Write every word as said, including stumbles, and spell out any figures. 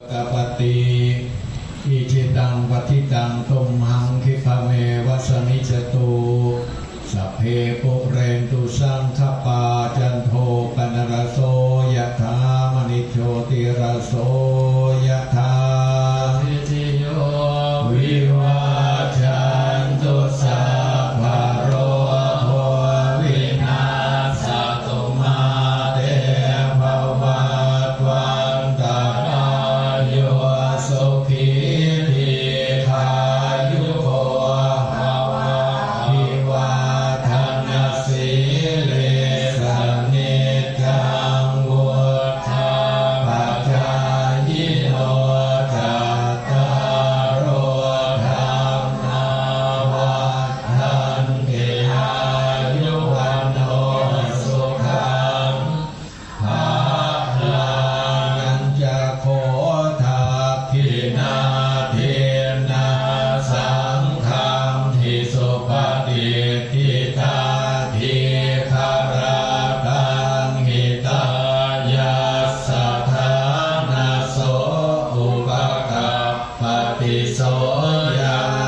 kapati. Icchitaṃ patthitaṃ tumhaṃ khippameva samijjhatu. Sabbe pūrentu saṅkappā cando paṇṇaraso yathā maṇi jotiraso yathā. Sabbītiyo vivajjantu sabbarogo vinassatu mā te bhavatvantarāyo sukhī dīghāyuko bhava. Abhivādanasīlissa niccaṃ vuḍ dhāpacāyino cattāro dhammā vaḍḍhanti āyu vaṇṇo sukhaṃ balaṃ. Yañca kho dakkhiṇā dinnā saṅghamhi supatiṭṭhitā dīgharattaṃ hitāyassa ṭhānaso upakappati. So yaṃ